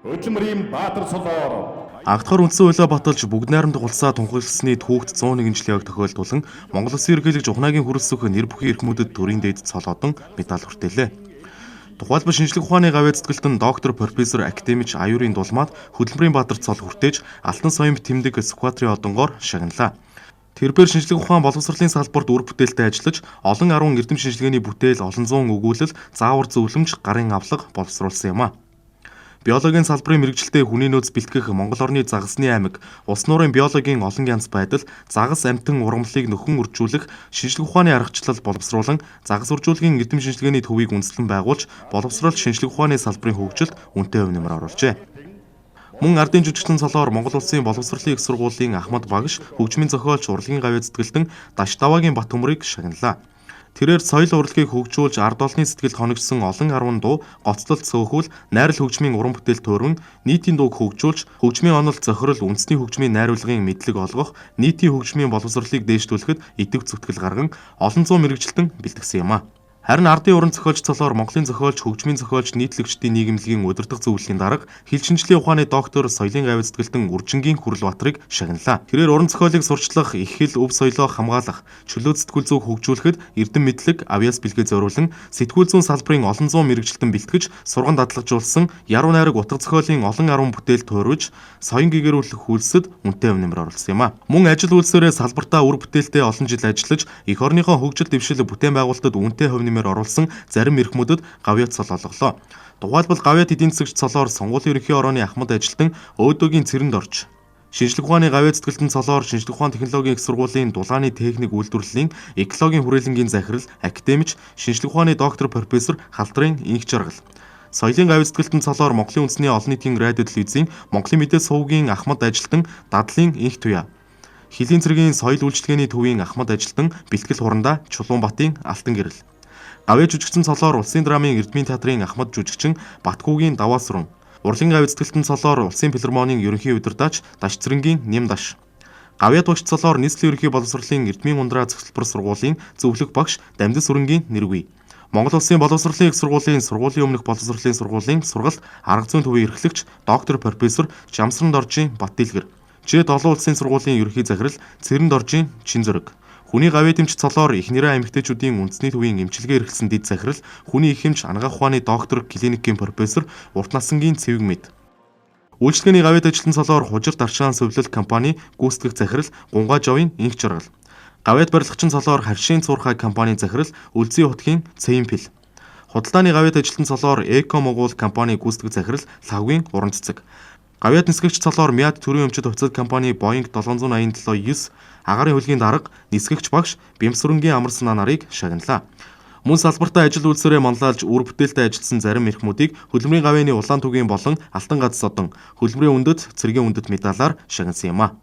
Хөдөлмөрийн Баатар цолоор Анхдахаар үндсэн хуулиа баталж бүгд найрамдах улсаа тунхагласны түүхт 101 жилийн ог тохиолдуулан Монгол Улсын ерөнхийлөгч Ухнаагийн хүрэлцэх нэр бүхий эрхмүүдэд төрийн дээд цол одон медаль хүртээлээ. Тухайлбал шинжлэх ухааны гавьяа зүтгэлтэн доктор, профессор, академич Аюурын дулмаад хөдөлмөрийн баатар цол хүртээж Алтан соёмт тэмдэг Сүхбаатарын одонгоор шагналаа. Тэрбээр шинжлэх ухаан боловсролын салбарт үр бүтээлтэй ажиллаж олон арван эрдэм шинжилгээний бүтээл, олон зуун өгүүлэл, заавар зөвлөмж, гарын авлага боловсруулсан юм а. Биологийн салбарын мэргэжилтэд хүний нөөц бэлтгэх Монгол орны загасны аймаг, улс нуурын биологийн олон янз байдал, загас амьтан ургамлыг нөхөн үржүүлэх шинжлэх ухааны аргачлал боловсруулан загас үржүүлгийн эрдэм шинжилгээний төвийг үндэслэн байгуулж, боловсрол шинжлэх ухааны салбарын хөгжилд үнэтэй хувь нэмэр оруулжээ. Мөн ардын жүжигчин цолоор Монгол Улсын боловсролын их сургуулийн Ахмад багш, хөгжмийн зохиолч, урлагийн гавьяа зүтгэлтэн Даш Даваагийн Бат төмрийг шагналаа. Тэрээр соёл урлагийг хөгжүүлж ард олны сэтгэлд хоногдсон олон арван дуу, гоцлолт сөөхүүл, найрал хөгжмийн уран бүтээл төөрөн, нийтийн дууг хөгжүүлж, хөгжмийн онол зохирол, үндэсний хөгжмийн найруулгын мэдлэг олгох, нийтийн хөгжмийн боловсролыг дээшлүүлэхэд идэвх зүтгэл гарган олон зуун мэргэжилтэн бэлтгэсэн юм а. Харин ардын уран зохиолч цолоор Монголын зохиолч, хөгжмийн зохиолч, нийтлэгчдийн нийгэмлэгийн удирдах зөвлөлийн дарга, хэл шинжлэлийн ухааны доктор, соёлын гавь зүтгэлтэн Үржингийн Хүрэл Баатрыг шагналаа. Тэрээр уран зохиолыг сурчлах, их хэл, өв соёлоо хамгаалах, чөлөө сэтгүүл зүйг хөгжүүлэхэд эрдэм мэдлэг, авьяас бэлгээ зориулан сэтгүүл зүйн салбарын олон зуун мэргэжилтэн бэлтгэж, сурган дадлагжуулсан яруу найраг утга зохиолын олон арван бүтээл туурвиж, соён гэгэрүүлэх үйлсэд үнэтэй хувь нэмэр оруулсан юм а. Мөн ажил үйлсээрээ салбартаа үр бүтээлтэй олон жил ажиллаж, эх орныхоо хөгжил дэвшил бүтээн байгуулалтад үнэтэй хувь нэмэр оруулсан зарим эрхмүүдэд гавьяат цол олголоо. Тухайлбал гавьяат эдийн засагч цолоор сонгуулийн ерөнхий орооны ахмад ажилтан өөдөөгийн цэрэнд орж шинжлэх ухааны гавьяат зүтгэлтэн цолоор шинжлэх ухааны технологийн их сургуулийн дулааны техник үйлдвэрлэлийн экологийн хүрээлэнгийн захирал, академич, шинжлэх ухааны доктор, профессор Халдрын инх жаргал. Соёлын гавь зүтгэлтэн цолоор Монголын үндэсний олон нийтийн радио телевизийн Монголын мэдээ сувгийн ахмад ажилтан Дадлын инх туяа. Хөлийн цэргийн соёл үйлчилгээний төвийн ахмад ажилтан бэлтгэл хурандаа Чулуунбатын Алтан гэрэл. Гавьяа жүжигчин цолоор Улсын драмын Эрдмийн театрын ахмад жүжигчин Батгүйгийн Даваасрун. Урлагийн гавь зүтгэлтэн цолоор Улсын филармонийн ерөнхий удирдаач Даш Цэрэнгийн Нямдаш. Гавьяат багш цолоор нийслэлийн ерөнхий боловсролын Эрдмийн ундраа цогцлбор сургуулийн зөвлөх багш Дамдис Өрөнгийн Нэргүй. Монгол Улсын боловсролын их сургуулийн сургуулийн өмнөх боловсролын сургуулийн сургалт арга зүйн төвийн эрхлэгч доктор профессор Жамсран Доржийн Батдэлгэр. Чэд олон улсын сургуулийн ерөнхий захирал Цэрэн Доржийн Чинзөрөг. Хүний гавьяа дэмч цолоор их нэрээ эмэгтэйчүүдийн үндэсний төвийн эмчилгээ эрхэлсэн дэд захирал, хүний их эмч анагаах ухааны доктор, клиникийн профессор урт насангийн Цэвэг мэд. Үйлчилгээний гавьяат ажилтан цолоор Хужир Даршаан сувилал компани гүйцэтгэх захирал Гунгаа Жовын инх жаргал. Гавьяат барилгачин цолоор Харшийн цуурхай компани захирал Үлзий хотгийн Цэйнпил. Худалдааны гавьяат ажилтан цолоор Эко Могул компани гүйцэтгэх захирал Лхагвын уран цэцэг. Гавьяат нисгэгч цолоор Миад төрийн өмчит хувьцат компани Боинг 787-9 агаарын хөлгийн дарга нисгэгч багш Бямсүрэнгийн амар санаа нарыг шагналаа. Мөн салбартаа ажил үйлсээрээ манлайлж үр бүтээлтэй ажилласан зарим эрхмүүдийг хөдөлмөрийн гавьяаны улаан тугийн болон алтан газ содон, хөдөлмөрийн үндэт, цэргийн үндэт медалаар шагнасан юм а.